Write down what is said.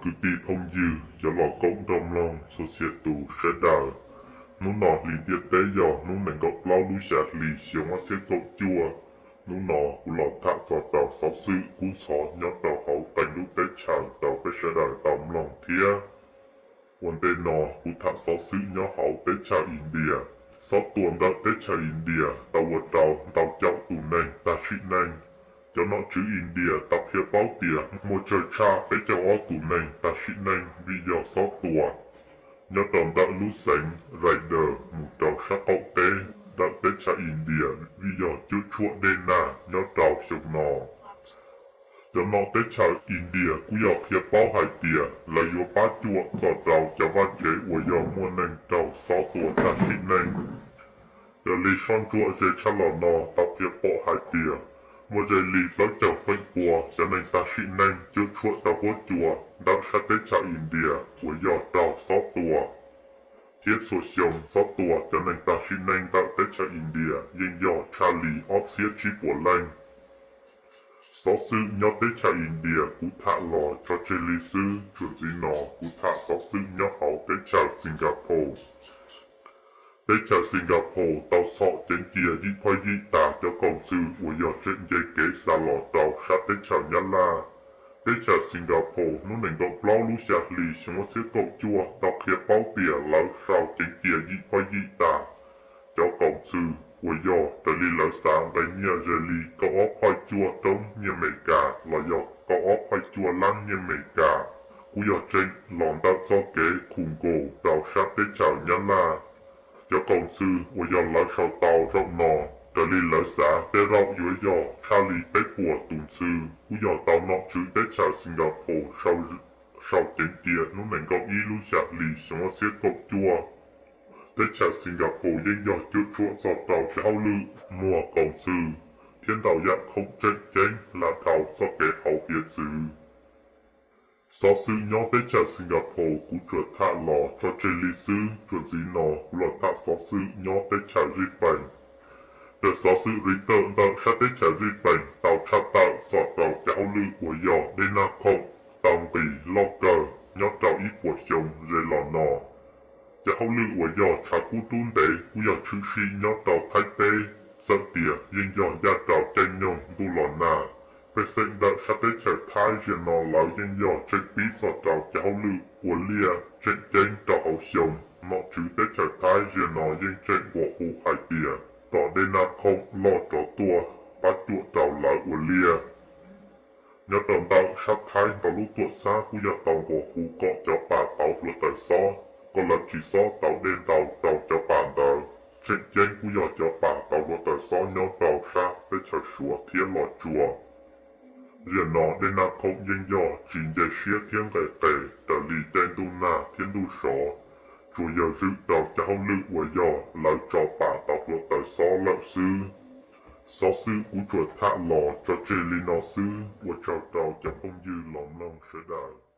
Kwv tij phooj ywg cov los koom nrog mloog txhua txhia tus sawv daws, hnub no hli ntiaj teb yog hnub nees nkaum plaub lub xya hli xyoo ob txhiab kaum cuaj. Hnub no kuv los tham txog rau xov xwm kub ntxhov nyob rau hauv qee lub teb chaws rau peb sawv daws tau mloog thiab. Ua ntej no kuv tham xov xwm nyob hauv teb chaws India. Xob tua ntawm teb chaws India tau ua rau ntau caum tus neeg tag sim neej. Cov nom tswv India tau qhia paub tias muaj tsawg tshaj peb caug ob tus neeg tag sim neej vim yog xob tua nyob rau ntawm lub xeev Raider mus rau sab qaum teb ntawm teb chaws India vim yog cuab tshuam dej nag nyob rau xyoo no. Cov nom teb chaws India kuj yog qhia paub hais tias lawv yuav pab cuam txog rau cov vaj tsev uas yog muaj neeg raug xob tua tag sim neej. Raws li soj ntsuam ze tshaj los no tau qhia pom hais tias muaj ze li plaub caug feem pua cov neeg tag sim neej cuab tshuam rau huab cua ntawm sab teb chaws India uas yog raug xob tua, thiab txhua xyoo xob tua cov neeg tag sim neej ntawm teb chaws India yeej yog tshaj li ob txhiab tsib puas leej. Xov xwm nyob teb chaws India kuv tham los tso tseg li xwb, txuas ntxiv no kuv tham xov xwm nyob hauv teb chaws Singapore. Teb chaws Singapore tau txhom ceev cia yim phoj yim tas cov kaum ntxhw uas yog tseem nce kev xa los rau sab teb chaws Nyab Laj. Teb chaws Singapore hnub nees nkaum plaub lub xya hli xyoo ob txhiab kaum cuaj tau qhia paub tias lawv sau ceev cia yim phoj yim tas cov kaum ntxhw uas yog raws li lawv xav nqe nyiaj ze li kaum ob phoj cuaj roob nyiaj Amelikas los yog kaum ob phoj cuaj lab nyiaj Amelikas, kuj yog tseem los ntawm txoj kev khu nkaus rau sab teb chaws Nyab Laj. Cov kaum ntxhw uas yog lawv sau tau zaum no, raws li lawv xav tej zaum yuav yog tshaj li peb puas tus ntxhw, kuj yog tau nom tswv teb chaws Singapore sau ceev cia hnub nees nkaum ib lub xya hli xyoo ob txhiab kaum cuaj. Teb chaws Singapore yeej yog cuam tshuam txog rau cov hauj lwm muag kaum ntxhw thiab ntau yam khoom tseem ceeb lam dhau txoj kev hauv hiav txwv. Xov xwm nyob teb chaws Singapore kuv tsuas tham los tso tseg li xwb, txuas ntxiv no kuv los tham xov xwm nyob teb chaws Zij Pees. Raws xov xwm Reuters ntawm sab teb chaws Zij Pees tau tshaj tawm txog rau cov hauj lwm uas yog dej nag khoom tau nqis loj kawg nyob rau ib puas xyoo ze los no. Cov hauj lwm uas yog tshav kub rub ntev kuj yog tshwm sim nyob rau Thaib teb, txawm tias yeej yog ncaj rau caij nyoog ntuj los nag. Pej xeem ntawm sab teb chaws Thaib ziag no lawv yeej yog tseem pib txog rau cov hauj lwm ua liaj tseem ceeb rau hauv xyoo. Nom tswv teb chaws Thaib ziag no yeej tseem nquas hu hais tias kom dej nag khoom loj rov tuaj pab cuam rau lawv ua liaj. Nyob rau ntawm sab Thaib ntau lub tuam txhab kuj yog tau nquas hu kom cov pas tauv hluav taws xob, kom lawv tsis xob tau dej ntau rau cov pas ntawd. Tseem ceeb kuj yog cov pas tauv hluav taws xob nyob rau sab teb chaws Suav thiab Los Tsuas. Ziag no dej nag khoom yeej yog tsis nce siab thiab nqes qes raws li caij ntuj nag thiab ntuj sov, tsuas yog zwm rau cov hauj lwm uas yog lawv tso pas tauv hluav taws xob lawm xwb. Xov xwm kuv tsuas tham los tso tseg li no xwb, ua tsaug rau cov phooj ywg los mloog sawv daws.